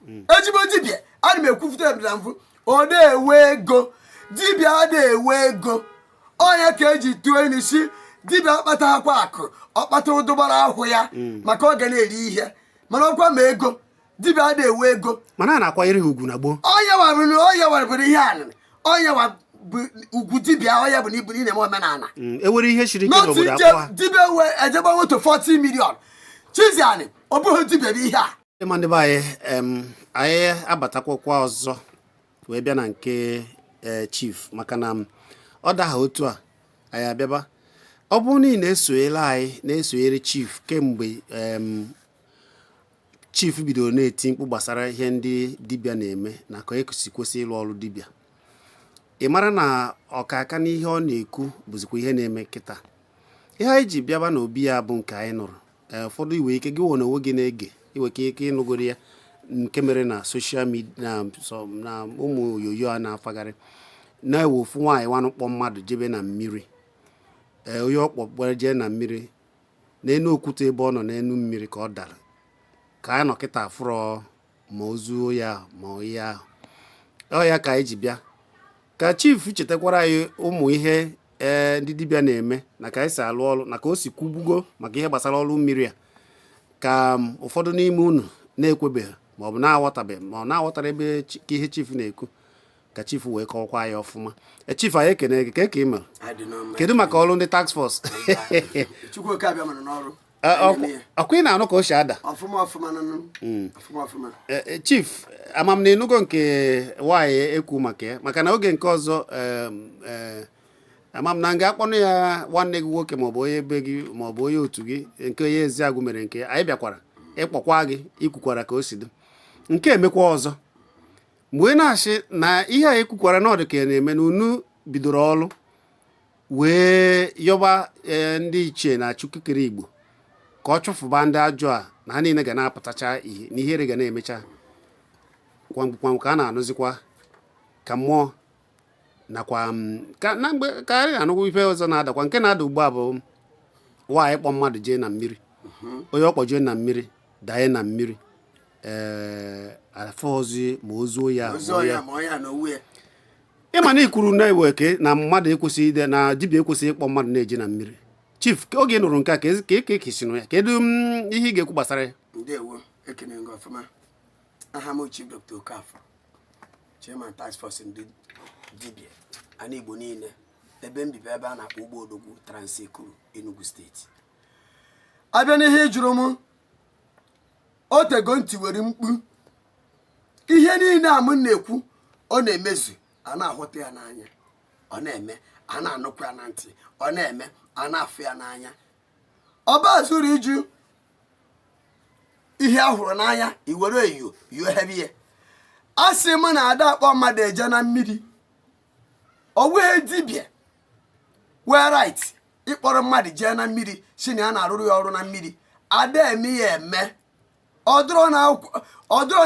Ezigbo dibịa, ana m ekwufute na mfu, ọ na-ewe ego. Dibịa a na-ewe ego, onye ka eji tụọ inu si dibịa akpatakwa akụ, ọ kpata ụdụgbara ahụ ya, maka ọ ga na-eri ihe, mana ọkwa ma ego, dibịa a na-ewe ego. Mana a na-akwanyere ha ugwu na gboo. Onye warụbụrụ ihe anịrị, onye wa bụ ugwu dibịa, onye bụ na ibu na-eme omenala. Ewere ihe siri ike n'otu n'obodo ije akpọ ha. Dibịa wee ejebe moto 40 million chizianị, ọ bụghị dibịa bụ ihe a. Ịma ndị be anyị, anyị abatakwakwa ọzọ wee bịa na nke chief, maka na ọ daha otu a anyị abịaba. Ọ bụrụ na ị na-esonyere anyị, na-esonyere chief kemgbe chief bidoro na-eti mkpu gbasara ihe ndị dibịa na-eme na ka esi kwesị ịrụ ọrụ dibịa, ị mara na ọkaka n'ihe ọ na-ekwu bụzikwa ihe na-eme kịta. Ihe anyị ji bịaba n'obi ya bụ nke anyị nụrụ. Ee, ụfọdụ iwe ike gị nwe na onwe gị na-ege iwe ka ike ịnụgoro ya, nke mere na social media na na ụmụ onyonyo a na-afagharị na-ewe ofu nwaanyị nwanụ kpọ mmadụ jebe na mmiri. Ee, onye ọkpọ gbara jee na mmiri n'enu okwute, ebe ọ nọ n'enu mmiri ka ọ dara, ka a nọ kịta afụrọ ma ozuo ya ma ihe ahụ. Ọ ya ka anyị ji bịa ka chief chetakwara anyị ụmụ ihe ee ndị dibịa na-eme na ka anyị si alụ ọrụ, na ka o si kwubugo maka ihe gbasara ọrụ mmiri a, ka ụfọdụ n'ime unu na-ekwebeghị ma ọ bụ na-aghọtabeghị ma ọ na-aghọtara ebe ka ihe chief na-ekwu, ka chief wee kọwakwa ya ọfụma. Chief, anyị ekene gị. Ka ị mere? Kedu maka ọrụ ndị task force? Chukwuoke abịa mana n'ọrụ. Ọkwa ị na-anụ ka o si ada? Ọfụma ọfụma nụnụ, ọfụma ọfụma. Chief, amam na ịnụgo nke nwaanyị ekwu maka ya, maka na oge nke ọzọ amam na nga akpọnụ ya nwanne gị nwoke maọbụ onye be gị maọbụ onye otu gị, nke onye Eziagụ mere nke anyị bịakwara ịkpọkwa gị, ikwukwara ka o si dị. Nke emekwa ọzọ mgbe ị na-asị na ihe a ekwukwara na ọ dị ka na-eme na unu bidoro ọrụ wee yọba ndị ichie na Chukwu Igbo ka ọ chụfụba ndị ajọ a, na ha niile ga na-apụtacha ihe na ihere ga na-emecha kwamgbe kwamgbe, ka a na-anụzikwa ka mmụọ nakwa ka na mgbe ka anyị na-anụkwa ife ọzọ na-adakwa. Nke na-ada ugbu a bụ nwaanyị kpọ mmadụ jee na mmiri, onye ọkpọ jee na mmiri danye na mmiri, ee, afọ ozi ma ozuo ya. Ozi ma ọya ya ma ọya na owu ya. Ịma na ikwuru na ewe ke na mmadụ ekwesịghị ide na dibịa ekwesịghị ịkpọ mmadụ na-eje na mmiri. Chief, oge ị nụrụ nke a, ka isi nụ ya, kedu ihe ị ga-ekwu gbasara ya? Ndewo, ekene gị ọfụma. Aha m Chief Dr. Okafor, chairman task force ndị dibịa ana Igbo niile. Ebe m bibu, ebe a na-akpọ Ugbo Odogwu, Trans-Ekulu, Enugu Steeti. Abịa n'ihe ị jụrụ m, o tego ntị were mkpu ihe niile a m na-ekwu, ọ na-emezu, a na-ahụta ya n'anya, ọ na-eme, a na-anụkwa ya na ntị, ọ na-eme, a na-afụ ya n'anya. Ọba zuru iju ihe a hụrụ n'anya, iwere enyo yohebe ya. A sị m na ada akpọ mmadụ eje na mmiri, ọ nweghị dibịa wee right ịkpọrọ mmadụ jee na mmiri si na ya na-arụrụ ya ọrụ na mmiri. Ada eme ya eme, ọ dịrọ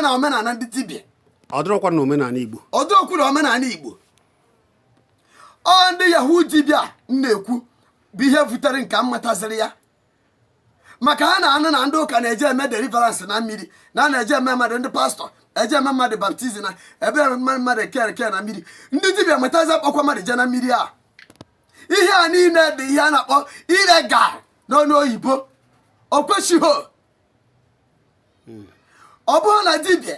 na omenala ndị dibịa. Ọ dịrọkwa na omenala Igbo. Ọ dịrọkwu na omenala Igbo. Ọ ndị yahoo dibịa m na-ekwu bụ ihe butere nke m mataziri ya, maka ha na-anụ na ndị ụka na-eje eme deliverance na mmiri, na a na-eje eme mmadụ, ndị pastọ eje eme mmadụ baptism na ebe eme mmadụ kere kere na mmiri. Ndị dibịa matazi akpọkwa mmadụ je na mmiri a. Ihe a niile dị ihe a na-akpọ illegal n'ọnụ oyibo. O kwesịghị. Ọ bụrụ na dibịa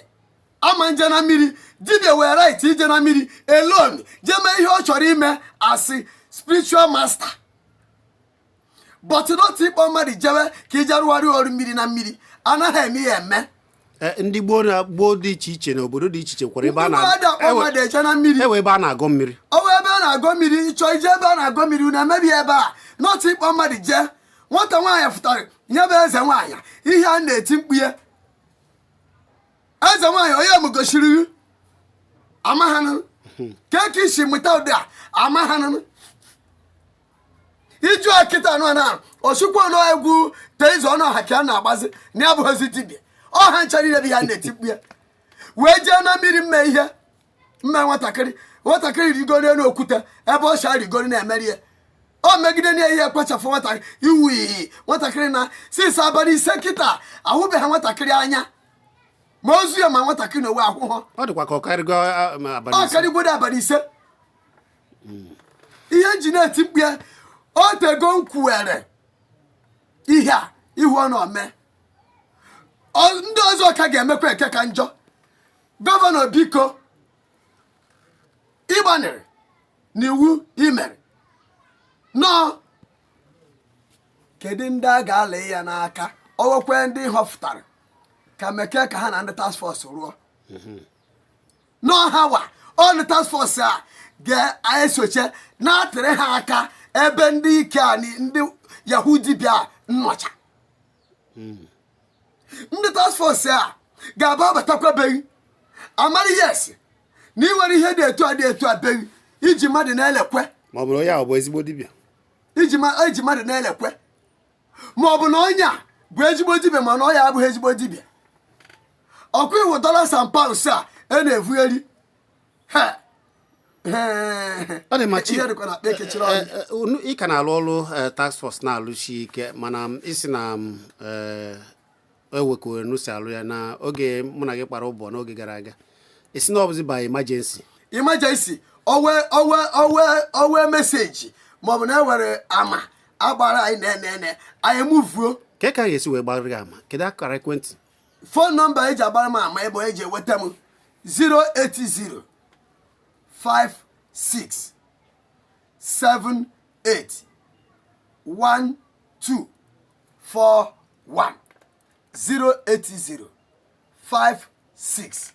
ama nje na mmiri, dibịa were right ije na mmiri alone jee mee ihe ọ chọrọ ime asị spiritual master, but not ịkpọ mmadụ jewe ka ije rụgharị ọrụ mmiri na mmiri. Anaghị eme ya eme. Ndị gboo na gboo dị iche iche na obodo dị iche iche kwere ebe a Ndị na gboo adị akpọ mmadụ eje na mmiri. Ewe ebe a na-agọ mmiri. Ọwụ ebe a na-agọ mmiri, ịchọ ije ebe a na-agọ mmiri, unu emebi ebe a, not ịkpọ mmadụ jee. Nwata nwaanyị fụtara nyebe eze nwaanyị ihe a na-eti mkpu ya, eze nwaanyị onye m gosiri amaghanụ ka ka isi mụta ụdị a amaghanụ iju akịta anụ na osukwu ọnụ egwu teize ọnụ ọha ka a na-agbazi na ya bụghịzi dibịa ọha ncha niile bụ ihe a na-eti mkpu ya wee jee na mmiri mme ihe mme. Nwatakịrị rigoro n'elu okwute ebe ọ si arigoro na-emeri ya, o megide na ihe kpachapụ nwatakịrị iwu iyi nwatakịrị na since abalị 5 kịta ahụbeghị nwatakịrị anya. Ma ozu ya ma nwatakịrị na onwe akwụghọ. Ọ dịkwa ka ọ karịgo ma abalị ọ 5. Karịgodo abalị 5. Ihe nji na-eti mkpu ya, o tego m kwuwere ihe a ihu ọ na-ome. Ndị ọzọ ka ga-emekwa eke ka njọ. Gọvanọ, biko, ịgbanịrị n'iwu imere nọọ. Kedu ndị a ga-ala ya n'aka? Ọwekwe ndị họpụtara ka meke ka ha na ndị task force rụọ n'ọha wa. Ọ ndị task force a ga-esoche na-atịrị ha aka ebe ndị ike a ndị yahoo dibịa nnọcha. Ndị task force a ga-aba abatakwabeghị amara, yes, na ị nwere ihe dị etu a dị etu a beghị iji mmadụ na-elekwe. Ma ọ bụrụ onye ahụ bụ ezigbo dibịa. Iji mmadụ na-elekwe, ma ọ bụ na onye a bụ ezigbo dibịa, ma na ọ ya abụghị ezigbo dibịa. Ọkwa iwu dollars and pounds a e na-evugheri. Ha Ọ dị ma chi ihe dịkwa na akpa ekechiri ọnụ. Ị ka na-alụ ọrụ task force na-alụsi ike, mana isi na ewekọrọ nu si alụ ya na oge mụ na gị kpara ụbọ n'oge gara aga, isi na ọ bụzi by emergency. Emergency, owe owe owe owe message maọbụ na ewere ama agbara anyị na ene anyị muvuo. Ka ka a ga-esi wee gbara gị ama? Kedu akara ekwentị? Phone number eji agbara m ama, ebe eji enweta m, 080 56 78 12 41, 080 56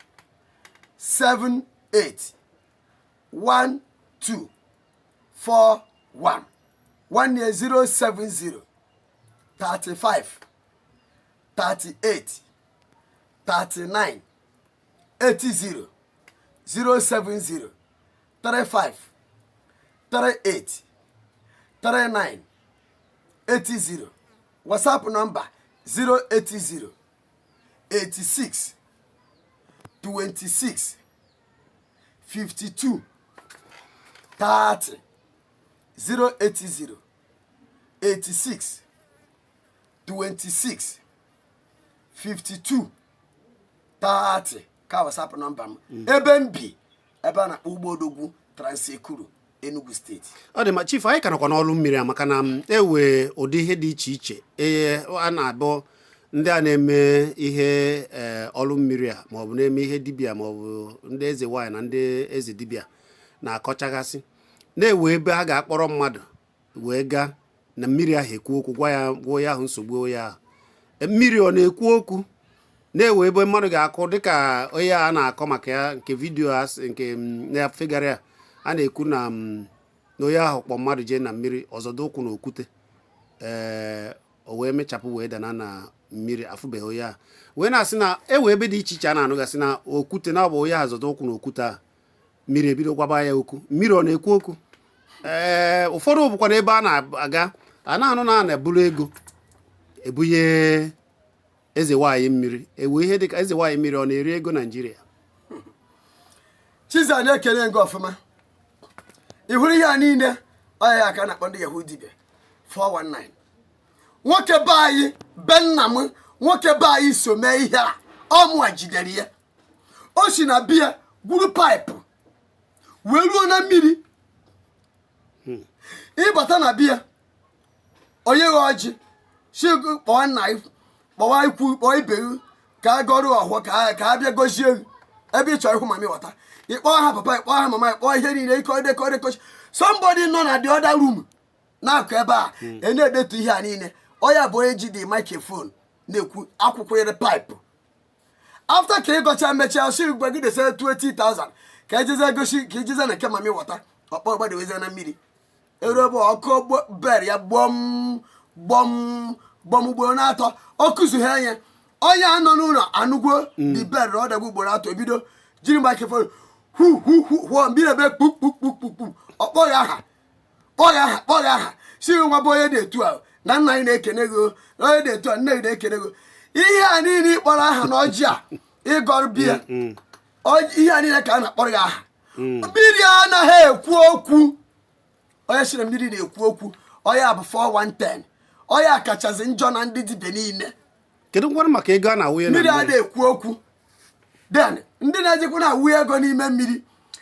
78 12 41. Nwanne ya, 070 35 38 39 80, 070 35 38 39 80. WhatsApp number, 080 86 26 52 30, 080 86 26 52 30 ka WhatsApp number m. Ebe m bi, ebe a na-akpọ Ugbo Odogwu, Trans-Ekulu, Enugu Steeti. Ọ dị ma, chief. Anyị ka nọkwa n'ọrụ mmiri a, maka na m ewe ụdị ihe dị iche iche ee a na-abụ ndị a na-eme ihe ọrụ mmiri a, maọbụ na-eme ihe dibịa, maọbụ ndị eze nwaanyị na ndị eze dibịa na-akọchagasị, na-ewe ebe a ga-akpọrọ mmadụ wee gaa na mmiri ahụ, ekwu okwu, gwa ya, gwa onye ahụ nsogbu ya ahụ. Mmiri ọ na-ekwu okwu? Na-ewe ebe mmadụ ga-akụ, dịka onye a na-akọ maka ya nke video a nke na-efegharị a, a na-ekwu na onye ahụ kpọ mmadụ jee na mmiri, ọzọdo ụkwụ na okwute, ee, o wee mechapụ wee dana na mmiri, afụbeghị onye ahụ. Wee na-asị na ewe ebe dị iche iche a na-anụgasị na okwute na ọ bụ onye ahụ zọdo ụkwụ na okwute a, mmiri ebido gwaba ya okwu. Mmiri ọ na-ekwu okwu? Ee, ụfọdụ bụkwa n'ebe a na-aga a na-anụ na a na-eburu ego ebunye eze nwaanyị mmiri. Ewe ihe dịka eze nwaanyị mmiri ọ na-eri ego Naijiria? Chiza na-ekele gị ọfụma. Ị hụrụ ihe a niile, ọ ya ka a na-akpọ ndị yahoo dibịa 419. Nwoke be anyị, be nna m, nwoke be anyị so mee ihe a. Ọ mụa jidere ya. O si na biya gwuru pipe wee ruo na mmiri. Ịbata na biya, onye ghe ọjị si gị kpọwa nna gị, kpọwa ikwu, kpọọ ibe gị ka a gọrọ ọhụọ, ka a bịa gọzie gị. Ebe ị chọrọ ịhụ mami wọta, ịkpọọ ha papa, ịkpọọ ha mama, ịkpọọ ihe niile ike dekọ dekọ. Somebody nọ na the other room na-akụ ebe a e na-edetu ihe a niile. Ọ ya bụ onye ji the microphone na-ekwu akwụkwọ ire pipe. After ka ịgọcha mechaa, sị gwa gị desa 20,000 ka ejeze gosi, ka ejeze na nke mami wọta. Ọkpọ gbadeweze na mmiri eru ebe ọkụ bel ya gbọm gbọm gbọm ugboro na-atọ. Ọ kụzughe anya, onye a nọ n'ụlọ anụgwo the bell na ọ dagbo ugboro atọ. Ebido jiri microphone hu hu hu hụọ mmiri ebe kpukpukpukpukpu. Ọ kpọghị aha, kpọghị aha, kpọghị aha, si nwa bụ onye dị etu a na nna anyị na-ekene gị o, na onye dị etu a nne gị na-ekene gị o. Ihe a niile ịkpọrọ aha na ọjị a ịgọrọ biya, ihe a niile ka a na-akpọrọ gị aha. Mmiri anaghị ekwu okwu. Onye sịrị mmiri na-ekwu okwu, onye a bụ 4110, onye a kachasị njọ na ndị dibịa niile. Kedu ngwanụ maka ego a na-awụnye na Mmiri mmiri? adịghị ekwu okwu. Then ndị na-ejekwa na-awụ ego n'ime mmiri,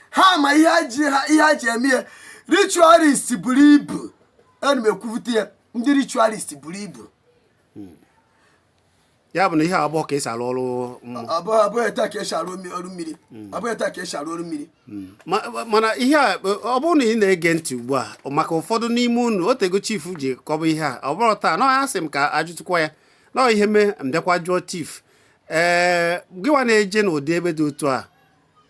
ha ma ihe ji ha, ihe ha ji eme ya. Ritualist buru ibu, ana m ekwupụta ya, ndị ritualist buru ibu. Ya bụ na ihe abụọ ka esi arụ ọrụ mmụọ. Ọ bụghị taa ka esi arụ ọrụ mmiri, ọ bụghị taa ka esi arụ ọrụ mmiri. Mana ihe a, ọ bụrụ na ị na-ege ntị ugbu a, maka ụfọdụ n'ime unu, otego chief ji kọba ihe a, ọ bụrụ taa na ya sị m ka ajụtụkwa ya na ihe mee, m bịakwa jụọ chief. Ee, gịwa na-eje n'ụdị ebe dị otu a,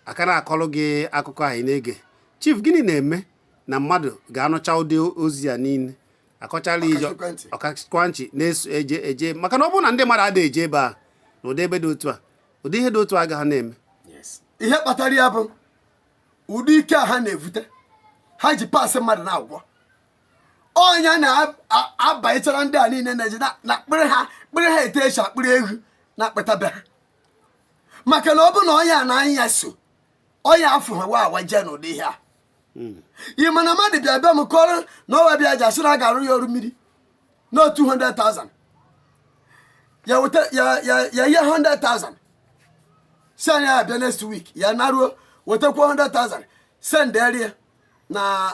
aka na-akọrọ gị akụkọ ahụ ị na-ege, chief, gịnị na-eme na mmadụ ga-anụcha ụdị ozi ya niile akọchala ije? Ọkachikwa ntị. Ọkachikwa ntị na-eso eje eje, maka na ọ bụrụ na ndị mmadụ adịghị eje ebe a, n'ụdị ebe dị otu a, ụdị ihe dị otu a agaghị na-eme. Ihe kpatara ya bụ ụdị ike a ha na-evute, ha ji pasị mmadụ na-agwọ ọnya na-abanyechara ndị a niile na-eje na kpịrị ha, kpịrị ha etu esi akpịrị ewu na-akpịtabe ha, maka na ọ bụ na ọnya na anya so ọnya afọ ha wa awa jee n'ụdị ihe a. Ị ma na mmadụ bịa bịa m kọrọ na ọwa bịa ji asị na a ga-arụ ya ọrụ mmiri na 200,000, ya weta ya ihe 100,000, si anyị abịa next week, ya naruo wetakwa 100,000, send erie na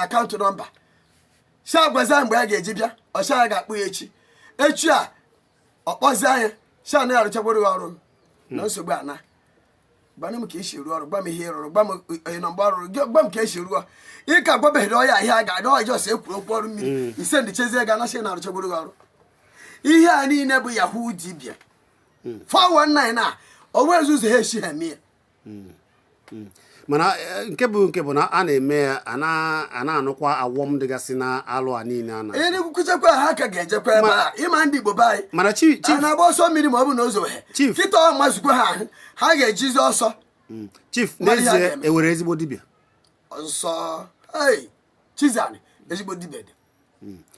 account number, si agwazi mgbe a ga-eji bịa. Ọsị ya ga-akpụ ya echi echi a, ọ kpọzie anya si ana ya arụchakwara ya ọrụ na nsogbu ana. Gwana m ka esi ruo ọrụ, gwa m ihe ị rụrụ, gwa m ị nọ mgbe ọ rụrụ gị, gwa m ka esi ruo. Ị ka gwabeghị ọya ihe a ga-adị ọjọọ sị ekwuru okwu ọrụ mmiri ise ndị chezie ga anasị na arụchakwara gị ọrụ. Ihe a niile bụ yahoo dibia 419 a, o nwezi ụzọ ha esi ha eme ya. Mana nke bụ na a na-eme ya, a na-anụkwa awọm dịgasị na alụ a niile a na Ihe n'ekwuchekwa, ha ka ga-ejekwa ebe a ịma ndị Igbo be anyị Mana chi a chief na-agba ọsọ mmiri ma ọ bụ na ụzọ he Chief. kịta ọ mazikwa ha ahụ, ha ga-ejizi ọsọ. Chief, Mmadụ ihe a n'ezie ga-eme. ewere ezigbo dibịa? Nsọ, ei, Chizani, ezigbo dibịa dị,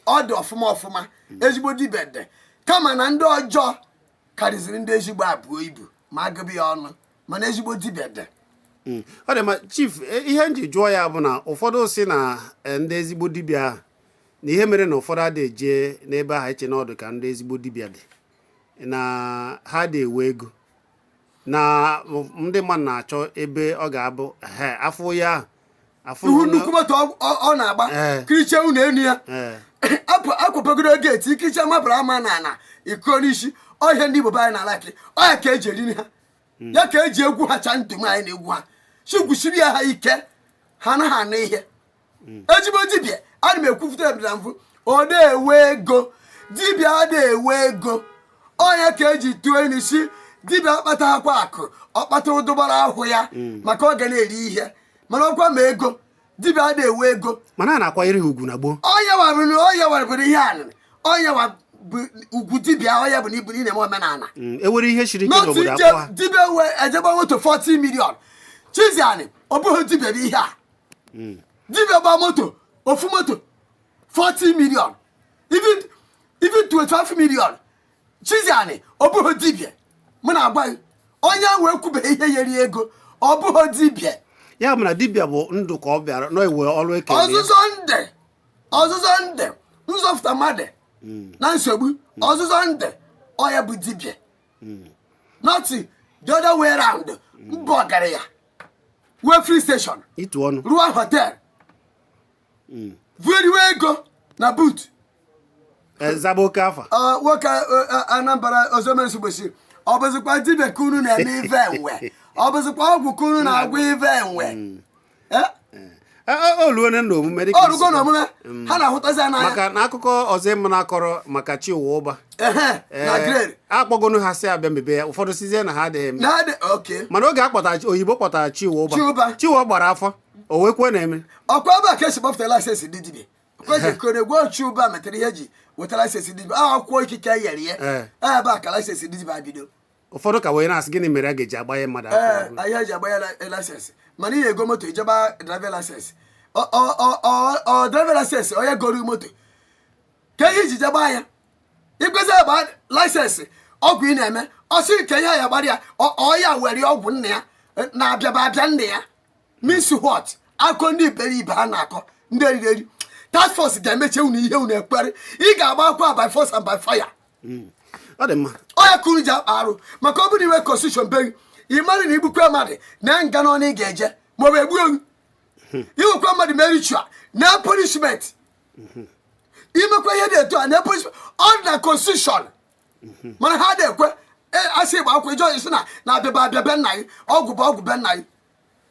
ọ dị ọfụma ọfụma, ezigbo dibịa dị, kama na ndị ọjọọ karịziri ndị ezigbo abụọ ibu ma agụba ya ọnụ, mana ezigbo dibịa dị. Ọ dị mma, chief. Ihe m ji jụọ ya bụ na ụfọdụ si na ndị ezigbo dibịa ahụ, na ihe mere na ụfọdụ adịghị eje n'ebe ahụ eche na ọdụ ka ndị ezigbo dibịa dị, na ha dị ewe ego na ndị mmadụ na-achọ ebe ọ ga-abụ he afụ ya ahụ afụ. Ihu nnukwu moto ọ na-agba, kiriche unu enu ya, akwapagoro gate, ikiriche mapụrụ ama na ana iko n'isi ọhịa. Ndị Igbo be anyị na-ala akị ọya ka eji eri ha, ya ka eji egwu ha cha ntụm anyị na-egwu ha chigwusiri ya ha ike, ha anaghị anụ ihe. Ezigbo dibịa, ana m ekwupụta ya na mfụ, ọ na-ewe ego, dibịa a na-ewe ego ọnya ka eji tụọ n'isi dibịa akpataghakwa akụ, ọkpata ụdụbara ahụ ya maka ọ ga na-eri ihe, mana ọkwa ma ego dibịa a na-ewe ego. Mana a na-akwanyere ha ugwu na gboo. Ọnya wabụrụ, ọnya wabụrụ ihe anịrị, ọnya wa bụ ugwu dibịa, ọnya bụ na ibu na eme omenala. Ewere ihe siri ike n'otu n'obodo ije akpọ ha. Dibịa wee ejebe moto 40 million, Chiziani, ọ bụghị dibịa bụ ihe a. Dibịa gba moto, ofu moto 40 million, even 25 million, Chiziani, ọ bụghị dibịa. Mụ na-agwa gị, onye ahụ ekwubeghị ihe yeri ego, ọ bụghị dibịa. Ya bụ na dibịa bụ ndụ ka ọ bịara na ewe ọrụ ekele ya. Ọzụzọ ndị, ọzụzọ ndị nzọpụta mmadụ na nsogbu, ọzụzọ ndị ọya bụ dibịa, not the other way round. Mbụ ọgaranya wee free station, itu ọnụ, rụọ hotel, vueriwe ego na boot. Zaba oke afa. Nwoke Anambra ọzọmesugbosi, ọ bụzikwa dibịa ka unu na-eme ife enwe? Ọ bụzikwa ọgwụ ka unu na-agwọ ife enwe? O luo na omume dịka Ọ rugo isi- na omume ha na-ahụtazi ya n'anya. Maka na akụkọ ọzọ ịma na-akọrọ maka chi ụwa ụba. Ehe, na grade. Akpọgonu ha si abịa mebe ya, ụfọdụ sizie na ha adịghị eme. Na adị oke. Mana oge akpọtara oyibo kpọtara chi ụwa ụba. Chi ụba. Chi ụwa gbara afọ, o wee kwe na-eme. Ọkwa ebe a ka esi gbapụta license ndị dibịa kwesịrị kere gwa chi ụba metere ihe eji weta license ndị dibịa ahụ, akwụkwọ ikike e nyere ya. Ebe a ka license ndị dibịa bido. Ụfọdụ ka wee na-asị, gịnị mere a ga-eji agbanye mmadụ akwụkwọ? Ihe eji agbanye license, mana ị ga-ego moto ijeba driver license, ọ driver license onye goro moto ka ihe iji jegba ya ikwezi agba license ọgwụ ị na-eme, ọsị nke ihe ya gbara ya, ọ ya were ọgwụ nna ya na-abịaba abịa nna ya miss what akọ ndị iberibe ha na-akọ ndị eriri eri. Task force ga-emeche unu ihe unu ekpere, ị ga-agba akwa by force and by fire. Ọ dị mma. Onye kuru ji akpa arụ, maka ọ bụrụ iwe constitution be gị, ị mara na igbukwe mmadụ na nga n'ọnụ ị ga-eje, maọbụ egbu ewu iwekwa mmadụ mee ritual na punishment, imekwa ihe dị etu a na punishment. Ọ dị na constitution, mana ha dị ekwe. Asị ịgba akwụkwọ ijọ isi na na abịaba abịa be nna gị, ọgwụ bụ ọgwụ be nna gị,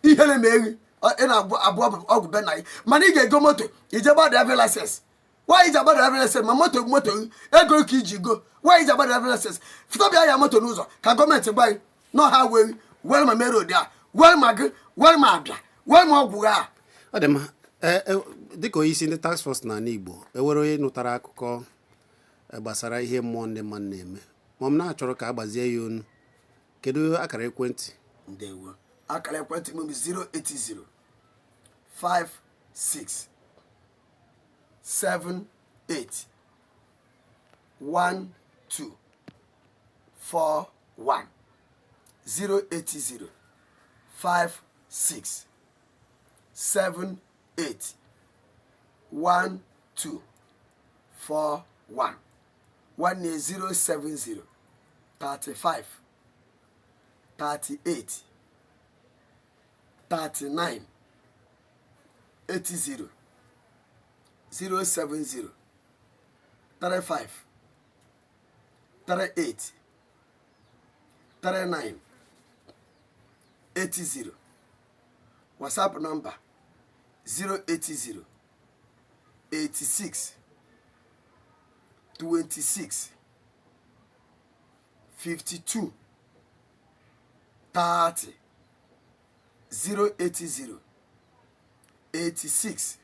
ihere ma ehi ị na-abụ abụọ ọgwụ be nna gị. Mana ị ga-ego moto ije gba driving license. Nwaanyị ji agba driving license, ma moto moto gị, ego ka iji go, nwaanyị ji agba driving license fụta ya moto n'ụzọ ka gọọmenti gwa gị na ọha wee were ma mere ụdị a were ma gị were ma abịa were ma ọgwụ gị a. Ọ dị mma. Dịka onye isi ndị task force n'ala Igbo, ewere onye nụtara akụkọ gbasara ihe mmụọ ndị mmadụ na-eme, ma ọ m na-achọrọ ka a gbazie ya onu, kedu akara ekwentị? Ndewo. Akara ekwentị m bụ 080 56 78 12 41, 080 56 78 12 41. Nwanne 070 35 38 39 80, 070 35 38 39 80. WhatsApp number 080 86 26 52 30, 080 86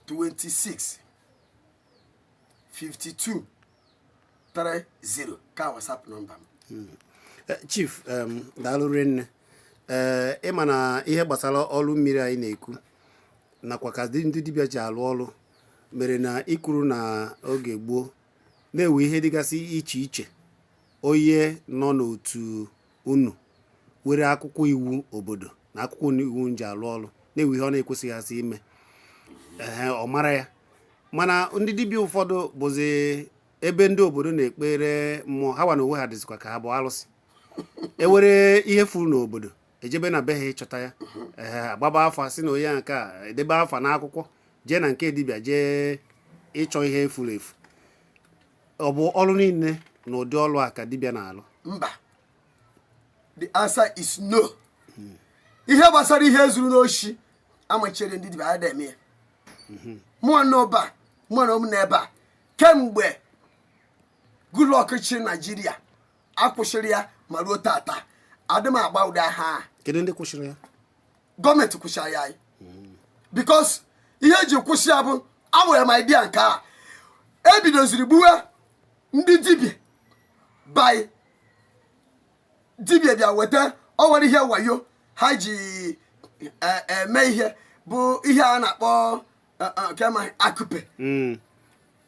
26 52 30 ka WhatsApp number m. Chief, daalụ rinne. Ee, ịma na ihe gbasara ọrụ mmiri anyị na-ekwu nakwa ka ndị dibịa ji alụ ọrụ mere na ikwuru na oge gboo na-ewe ihe dịgasị iche iche, onye nọ n'otu unu were akwụkwọ iwu obodo na akwụkwọ iwu nji alụ ọrụ na-ewe ihe ọ na-ekwesịghịasị ime, ee, ọ mara ya. Mana ndị dibịa ụfọdụ bụzi ebe ndị obodo na-ekpere mmụọ ha, nwa na onwe ha dịzikwa ka ha bụ alụsị. Ewere ihe furu n'obodo ejebe na be ha ịchọta ya, ee, agbaba afa sị na onye nke a edebe afa n'akwụkwọ, jee na nke dibịa jee ịchọ ihe furu efu. Ọ bụ ọrụ niile na ụdị ọrụ a ka dibịa na-alụ? Mba, the answer is no. Ihe gbasara ihe zuru n'oshi amachere ndị dibịa ada eme ya. Mụọ n'ụba, mụọ na ụmụ n'ebe a, kemgbe Goodluck chịrị Naijiria akwụsịrị ya, ma ruo tata adị m agba ụdị aha a. Kedu ndị kwụsịrị ya? Gọọmenti kwụsịrị ya anyị, because ihe eji kwụsị ya bụ awere m idea nke a ebidoziri gbuwe ndị dibịa by dibịa bịa weta ọ nwere ihe wayo ha ji eme ihe bụ ihe a na-akpọ nke amaghị akụpe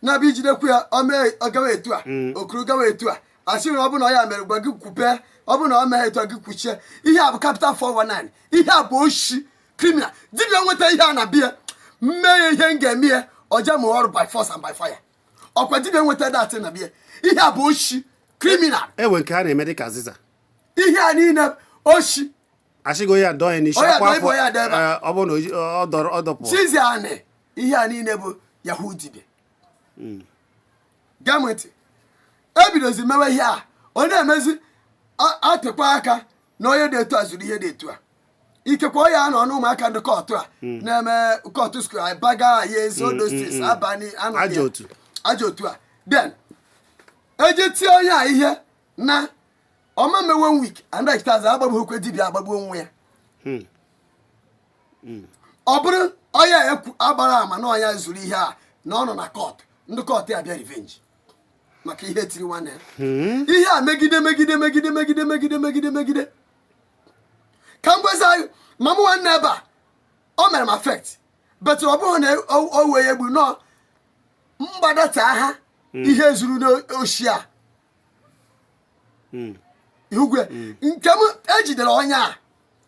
na-abịa ijidekwu ya, o mee ọ gawa etu a, okuru gawa etu a, asị na ọ bụ na ọ ya mere gwa gị kwupe, ọ bụ na ọ mee etu a gị kwuchie. Ihe a bụ capital 419, ihe a bụ oshi, criminal. Dibịa nweta ihe a na bịa mmee ya, ihe m ga-eme ya ọja ma ọrụ by force and by fire. Ọkwa dibịa nweta that na bịa, ihe a bụ oshi, criminal. Ewe nke a na-eme dịka azịza. Ihe a niile oshi. Asịgo ya dọọ ya n'isi. Onye akwa dọọ ibe afọ onye dọọ ebe a. Ọ bụrụ na ọ dọrọ ọ dọpụ. Chizi anị, ihe a niile bụ yahoo. Dibịa gee m ntị, ebidozi mewe ihe a, ọ na-emezi atịkwa aka na onye dị etu a zuru ihe dị etu a, ikekwe ọ ya nọ n'ụmụaka ndị cult a na-eme cult school abaga ya ezi odostis abalị anọ Ajọ otu. Ajọ otu a, then eje tie onye a ihe na ọma mme one week andachitaza agbagbuokwe dibịa agbagbuo onwe ya. Ọ bụrụ onye a ekwu agbara ama na ọnya zuru ihe a na ọ nọ na court, ndị court ya bịa revenge maka ihe tiri nwanne ya ihe a. Megide megide megide megide megide megide megide ka m gwazi anyị ma mụ nwanne ebe a o mere m affect, but ọ bụghị na o wee egbu nọ mgbadata ha ihe zuru n'oshi a igwe nke m ejidere onye a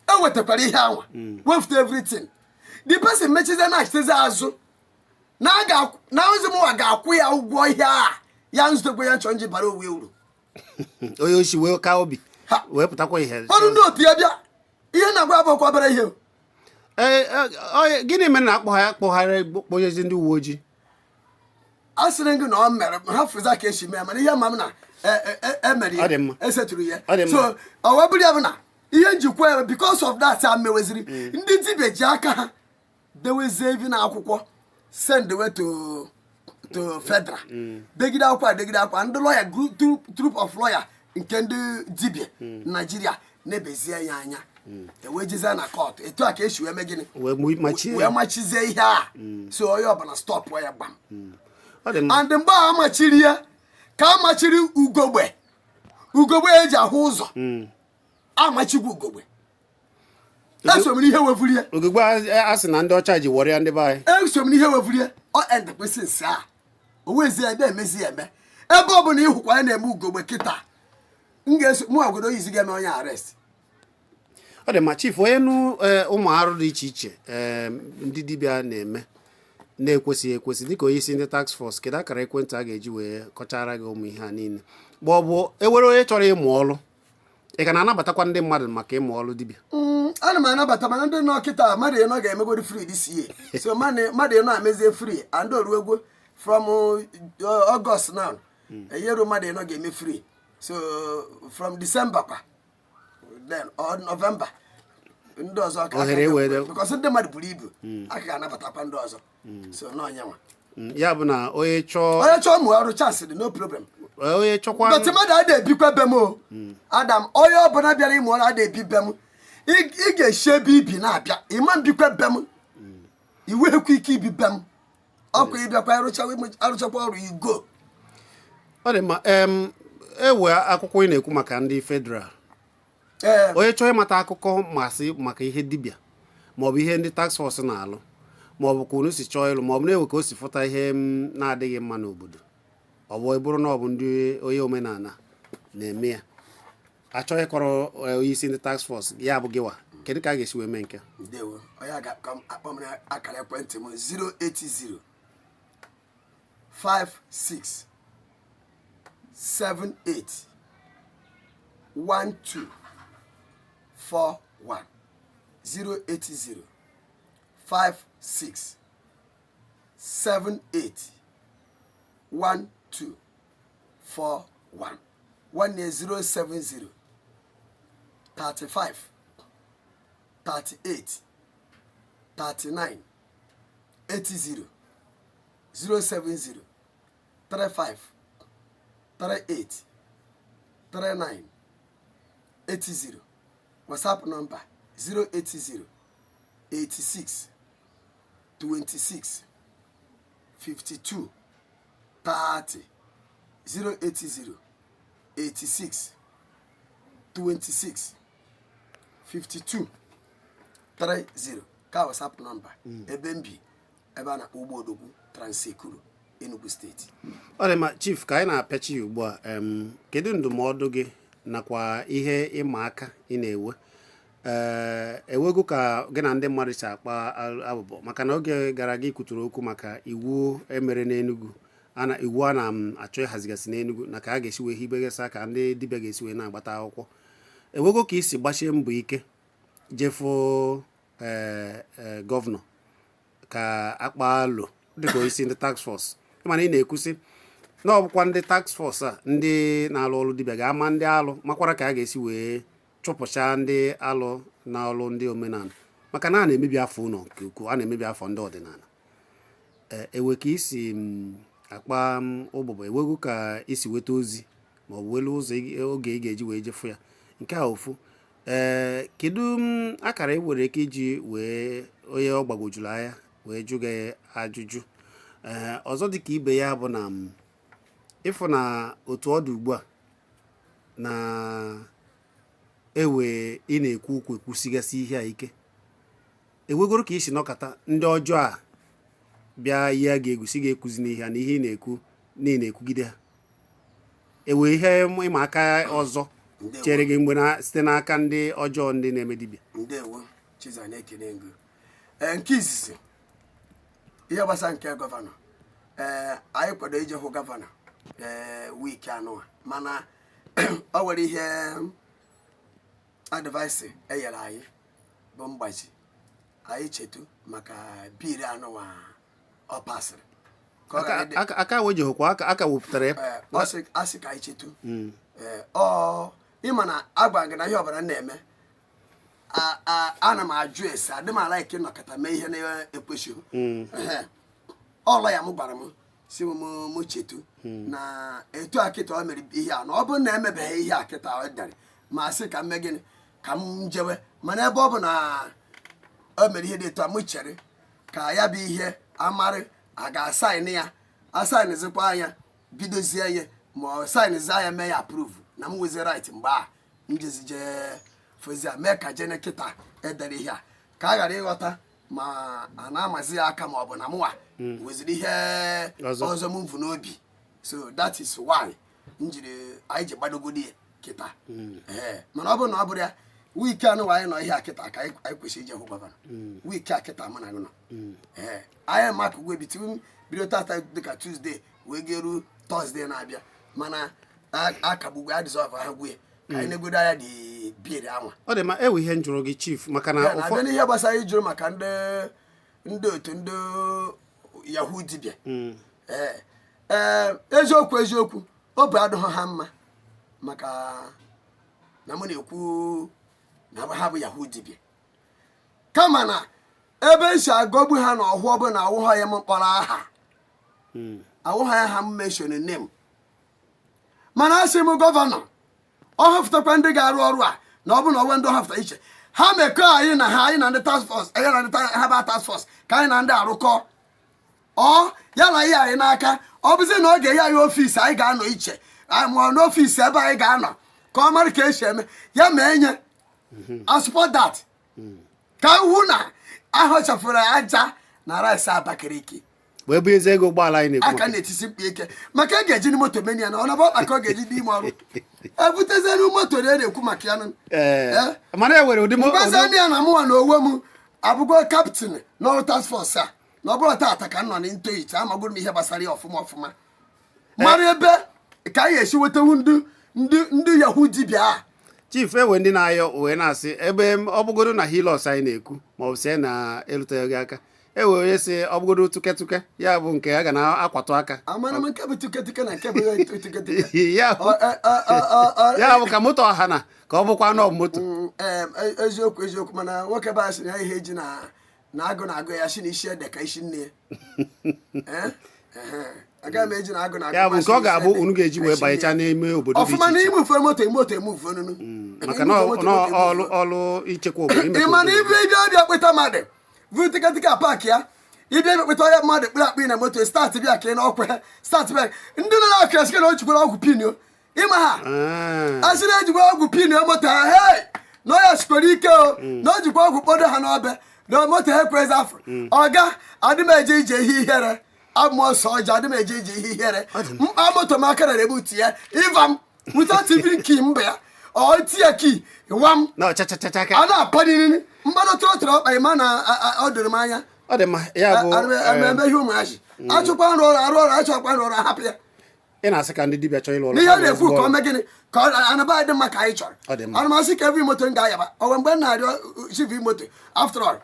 ewetakwara ihe anwa wefute everything. The person mechize na achitezi azụ na ozi mụnwa ga-akwụ ya ụgwọ ihe a Ya nzutekwe ya nchọ nji bara onwe uru. Onye oshi wee ka obi Ha. wee pụtakwa ihe. Ọrụ ndị otu ya bịa, ihe na-agwa abụkwa obere ihe o. Ee, gịnị mere na akpọgharị akpọgharị kpọnyezi ndị uwe ojii? A sịrị gị na ọ mere ha fụza ka esi mee, mana ihe ma m na emere Ọ dị mma. ya, esetụrụ ya. Ọ dị mma. So ọ wee bụrụ ya bụ na ihe njikwa ya, because of that, a meweziri ndị dibịa ji aka ha dewezie evi na akwụkwọ, send we to federal, degide akwụkwọ a, degide akwụkwọ ndị lawyer, troop of lawyer nke ndị dibịa Naijiria na-ebezie ya anya, ewee jezie na court. Etu a ka esi wee mee gịnị? Wee machie wee ya. machizie ihe a, so onye ọbụla stop ya gbam. Ọ dị mma. And mgbe a machiri ya, ka a machiri ugogbe, ugogbe eji ahụ ụzọ, amachikwa ugogbe. Eso m n'ihe wevuru ya. Ogige a sị na ndị ọcha ji wọrọ ya, ndị be anyị. Eso m n'ihe wevuru ya. Ọ end kwesị nsị a o wezie ebe emezi ya eme. Ebe ọ bụla ịhụkwa ya na-eme ugogbe kịta, m ga-eso mụ obodo oyizi ga-eme onye arrest. Ọ dị mma, chief. Onye nụ ụmụ arụ dị iche iche ndị dibịa na-eme na-ekwesịghị ekwesị, dịka onye isi ndị task force, kedu akara ekwentị a ga-eji wee kọchara gị ụmụ ihe a niile, ma ọ bụ ewere onye chọrọ ịmụ ọrụ? Ị ka na-anabatakwa ndị mmadụ maka ịmụ ọrụ dibịa? Ana m anabata, mana ndị nọ kịta, mmadụ ịnọ ga-emegodi free this year. So mmadụ ịnọ amezie free and oruegwo from August now, eyeru mmadụ ịnọ ga-eme free. So from December kwa, then or November, ndị ọzọ ka Ohere ewere. Because ndị mmadụ buru ibu, a ka ga-anabatakwa ndị ọzọ. So n'ọnyanwa. Ya bụ na onye chọọ Onye chọọ mụ ọrụ, chance dị, no problem. Onye chọkwa. But mmadụ ada ebikwa be m o. Adam, onye ọbụla bịara ịmụ ọrụ ada ebi be m. Ị ga-esi ebe ibi na-abịa, ịma mbikwa be m, iweghekwa ike ibi be m. Ọkwa ịbịakwa arụchakwa ọrụ, igo. Ọ dị mma. Ewe akwụkwọ ị na-ekwu maka ndị federal. Ee. Onye chọọ ịmata akụkọ masị maka ihe dibịa, maọbụ ihe ndị task force na-alụ, maọbụ ka unu si chọọ ịlụ, maọbụ na-ewe ka o si fụta ihe m na-adịghị mma n'obodo, ọ bụ bụrụ na ọ bụ ndị onye omenala na-eme ya, achọ ịkọrọ onye isi ndị task force, ya bụ gịwa, kedu ka a ga-esi wee mee nke a? Ndewo. Onye a ga-akpọ m na akara ekwentị m 080 56 78 12 41, 080 56 78 12 41. Nwanne 070 35 38 39 80, 070 35 38 39 80. WhatsApp number 080 86 26 52 30, 080 86 26 52 30 ka WhatsApp number. Ebe m bi, ebe a na-akpọ Ugbo Odogwu, Trans-Ekulu, Enugu Steeti. Ọ dị mma, chief. Ka anyị na-apịachi ya ugbu a, kedu ndụmọdụ gị nakwa ihe ịma aka ị na-ewe, ee, ewego ka gị na ndị mmadụ si akpa abụbọ? Maka na oge gara aga ikwuturu okwu maka iwu emere n'Enugu, ana iwu a na-achọ ịhazigasị n'Enugu na ka a ga-esi wee hibegasị ka ndị dibịa ga-esi wee na-agbata akwụkwọ. Ewego ka isi gbachie mbọ ike jefuo ee ee gọvanọ ka akpa alo dịka onyeisi ndị task force, mana ị na-ekwusị na ọ bụkwa ndị task force a, ndị na-alụ ọrụ dibịa, ga-ama ndị alụ makwara ka a ga-esi wee chụpụchaa ndị alụ na ọrụ ndị omenala, maka na a na-emebi afọ ụlọ nke ukwuu, a na-emebi afọ ndị ọdịnala. Ee, ewe ka isi akpa ụbụbọ, ewego ka isi weta ozi ma ọ bụ welu ụzọ oge ị ga-eji wee jefu ya. Nke a ofu. Ee, kedu akara e nwere ike iji wee onye ọ gbagwojuru anya wee jụ gị ajụjụ? Ee, ọzọ dịka ibe ya bụ na ịfụ na otu ọ dị ugbu a na ewe ị na-ekwu okwu ekwusigasị ihe a ike, ewegoro ka isi nọkọta ndị ọjọọ a bịa ihe a ga-egosi ga-ekwuzi n'ihe a na ihe ị na-ekwu na ị na-ekwugide ha, ewe ihe ịma aka ọzọ Ndewo. chere gị mgbe na site n'aka ndị ọjọọ, ndị na-eme dibịa? Ndewo, Chiza, na-ekene ngụ. Ee, nke izizi, ihe gbasara nke gọvanọ, ee, anyị kwado ije hụ gọvanọ. Ee, week anụwa, mana o nwere ihe advice enyere anyị bụ mgbazi anyị chetu maka bill anụwa ọ pasịrị ka ọ ghara ịdị. Aka wejighịkwa aka, aka wepụtara ya. Ee, ọ sị, asị ka anyị chetu. Ee, ọ ịma na agwa gị na ihe ọbụla m na-eme, ana m ajụ ese. Adị m ala ike nọkọta mee ihe na-ekwesịghị. Ehe. Ọlọ ya m gwara m si m mụ chetu na etu a kịta o mere ihe a, na ọ bụrụ na emebeghị ihe a kịta ọ dere ma sị ka m mee gịnị, ka m jewe. Mana ebe ọ bụ na o mere ihe dị etu a, m chere ka ya bụ ihe amarị a ga-asign ya, asignzikwa anya, bidozie ya, ma ọ signzi ya, mee ya approve, na m nwezi right mgbe a m jezi jee fozia mee ka jene kịta edere ihe a, ka a ghara ịghọta ma a na-amazi ya aka, ma ọ bụ na mụnwa nweziri ihe ọzọ. Ọzọ m vu n'obi. So that is why m jiri anyị ji gbadogodi ya kịta. Ee, mana ọ bụrụ na ọ bụrụ ya, week anụ anyị nọ ihe a kịta ka anyị kwesịrị ije hụ governor. Week a kịta mụ na gị nọ. Ee, anyị maka ugwe between bido tata dịka Tuesday wee geruo Thursday na-abịa, mana akagbugwe adịzọv ha gwue ka anyị negodo anya dị bill anwa. Ọ dị mma. Ewe ihe m jụrụ gị, chief, maka na Ya na ụfọdụ abịa n'ihe gbasara ịjụrụ maka ndị otu ndị yahoo dibịa, ee ee, eziokwu eziokwu, obi adịghị ha mma maka na mụ na-ekwu na ha bụ yahoo dibịa, kama na ebe esi agọgbu ha na ọhụ ọbụla awụghọ ya m kpọrọ aha, awụghọ ya ha m mention name. Mana asị m governor ọ họpụtakwa ndị ga-arụ ọrụ a, na ọ bụ na ọnwe ndị ọ họpụta iche, ha mekọọ anyị na ha, anyị na ndị task force, anyị na ndị ha ba task force, ka anyị na ndị arụkọ ọ ya na ihe anyị n'aka. Ọ bụzi na ọ ga-enye anyị office anyị ga-anọ iche, anyị mụọ n'office ebe anyị ga-anọ ka ọ mara ka esi eme ya, ma enye I support that, ka m hụ na ahọchafụrụ aja na rice Abakaliki. Wee bụ ezi ego ụgbọala anyị na-ekwu aka maka. Na-etisi mkpu ike maka e ga-eji moto meni ya na ọ nabụ ọkpa ka ọ ga-eji n'ime ọrụ ebutezenu moto na na-ekwu maka ya nụ. Ee. Eh? Mana e nwere ụdị Mgbazi ndị ya na mụnwa na onwe m abụgo captain n'ọrụ task force a, na ọ bụrụ taata ka m nọ n'nto ite, amagoro m ihe gbasara ya ọfụma ọfụma, mara ebe ka anyị esi wetanwu ndị yahoo dibịa a. Chief, ewe ndị na-ayọ wee na-asị ebe ọ bụgodo na Hilux anyị na-ekwu, ma ọ bụ sie na eruteghị gị aka, ewe onye si ọ bụgodo tuketuke ya bụ nke a ga na-akwatụ aka. Amara m nke bụ tuketuke na nke bụ tuketuke. Ya bụ ya bụ ka moto ọha na ka ọ bụkwa nọ moto. Eziokwu eziokwu, mana nwoke be anyị sị na ya ihe eji na agụ na-agụ ya si na isi ede ka isi nne ya. Eh? Ehe. Agaghị m eji na agụ na-agụ Ya bụ masị nke ọ isi ga-abụ ede unu ga-eji ka wee isi nne banyecha ya. n'ime obodo dị Ọfụma iche na iche. imufe moto, moto emufe nunu. Maka na ọlụ ọlụ ichekwa obodo, ime Ị ka ma na obodo ibe ịbịa bịa kpeta mmadụ vu tikatika park ya, ịbịa bịa kpeta onye mmadụ kpere akpị na moto start, bịa ka ị na ọkwa start, bịa ndị nọ na-akụ asị na o jikwara ọgwụ pin o ịma ha. Ah. Asị na ejikwa ọgwụ pin moto ha, hei, na ọ ya sikwara ike o, na o jikwa ọgwụ kpodo ha n'ọbẹ na moto ha ekwezi afọ. Ọga adị m eje ije ihe ihere, abụ m ọsọ ọjọọ, adị m eje ije ihe ihere. Mkpa moto m aka rere ebutu ya ịva m without even key mba ya, ọ tinye key wa m. Na ọchachachacha ka A na-apaniriri mgbado tụrụ ọkpa ịma na ọ doro m anya. Ọ dị mma. Ya bụ eme ihe ụmụazị achụkwa nrụ ọrụ arụ ọrụ, achọkwa nrụ ọrụ ahapụ ya. Ị na-asị ka ndị dibịa chọọ ịlụ ọrụ N'ihe ha a na-ekwu ezigbo ka ọ ọrụ. mee gịnị, ka ọ anaba dị mma ka anyị chọrọ. Ọ dị mma. Ana m asị ka every moto m ga-ayaba ọnwe mgbe m na-arịọ chief moto. After all,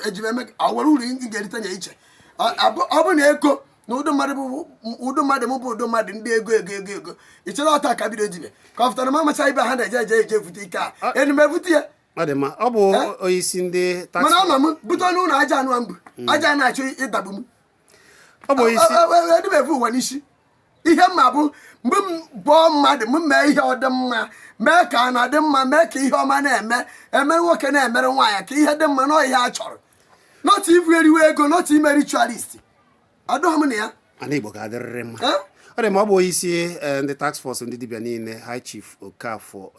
eji m eme ọ nwere uru m ga-erite na iche. Ọ bụ na ego na ụdị mmadụ bụ ụdị mmadụ m bụ ụdị mmadụ ndị ego ego ego ego ị chere ọta ka bido dibịa ka ọ pụtara m amacha ibe ha na-eje eje eje evute ike a enu m evute ya. Ọ dị mma. Ọ bụ Eh? onye isi ndị task Mana anọ m bute n'ụlọ aja anụ mbụ aja na-achọ ịdagbu m. Ọ bụ onye isi Edị m evu ụwa n'isi. Ihe mma bụ mgbe m bụọ mmadụ, m mee ihe ọ dị mma, mee ka a na-adị mma, mee ka ihe ọma na-eme eme, nwoke na-emere nwaanyị ka ihe dị mma na ihe a chọrọ, not ivu eriwe ego, not ime ritualist, adọghị m na ya. Ana Igbo ga-adịrịrị mma. Eh? Ọ dị mma. Ọ bụ onye isi ndị task force ndị dibịa niile, High Chief Okafọ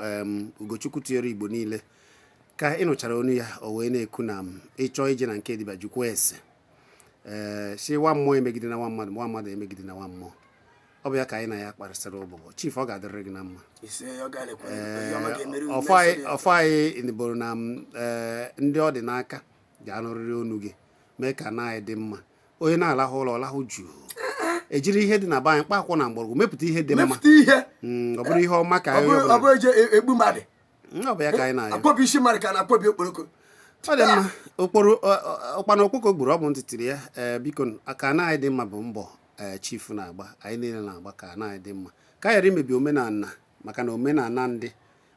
Ugochukwu tinyere Igbo niile ka ị nụchara onu ya, o wee na-ekwu na m ịchọọ ije na nke dibịa, jukwa ese ee si nwa mmụọ emegide na nwa mmadụ, nwa mmadụ emegide na nwa mmụọ. Ọ bụ ya ka anyị na ya kparịsịrị ụbụbọ. Chief, ọ ga-adịrịrị gị na mma. Ise, ọ ga-alekwa ihe ọma ga-emeri unu. Ọfọ anyị mesịrị ya. Ọfọ anyị bụrụ na m, ee, ndị ọ dị n'aka ga-anụrịrị onu gị, mee ka na anyị dị mma. Onye na-alahụ ụlọ, ọ lahụ jụụ. Ejiri ihe dị na be anyị, mkpa akwụkwọ na mgbọrọgwụ, mepụta ihe dị mma. Mepụta ihe. Ọ bụrụ ihe ọma ka Ọ anyị bụrụ ọ ọbụla bụrụ eje egbu mmadụ. Ọ bụ ya ka anyị na-ayọ. Akpọbi isi mmadụ ka a na-akpọbi okporoko. Ọ dị mma. Okporo ụkpana okpoko gburu, ọ bụ ntị tiri ya. Ee, biko, ka ana anyị dị mma bụ mbọ ee chief na-agba, anyị niile na-agba ka ana anyị dị mma, ka anyị ghara imebi omenala, maka na omenala ndị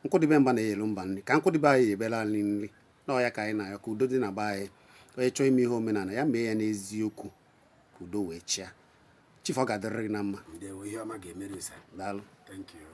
nkwụdịbe mba na-eyelu mba nri, ka nkwụdịbe anyị ebere anyị nri na ọ ya ka anyị na-ayọ, ka udo dị na be anyị. Onye chọọ ime ihe omenala ya, mee ya n'eziokwu, ka udo wee chịa. Chief, ọ ga-adịrịrị gị na mma. Ndewo, ihe ọma ga-emere ụsa. Daalụ. Thank you.